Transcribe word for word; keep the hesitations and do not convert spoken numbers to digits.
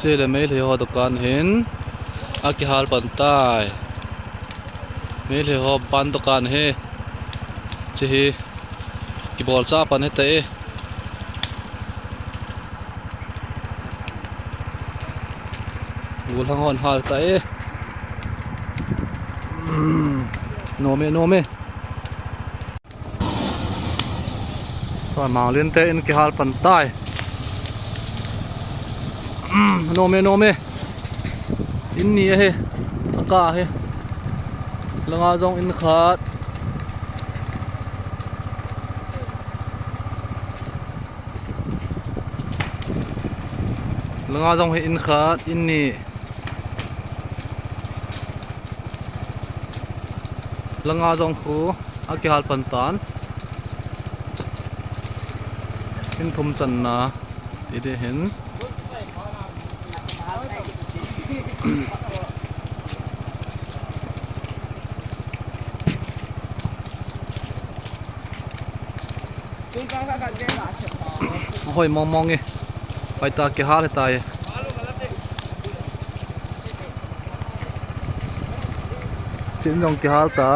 Chule Meitei ho dukan hin akihal pan tai. Meitei ho pan dukan hi. Chehi kibol cha pan hita e. Golhang hon hal ta e. Nom e, nom e. Tua Manglin te in kihal pan tai. Nom e, nom e. In ni ahi. Aka ahi. Langa jong in khat. Langa jong hi in khat, in ni. Langa jong khu akihal pan tan. In thum channa ti ding hin. Hoi mong mong e. Pai ta, kihal ta e. Chin jong kihal ta.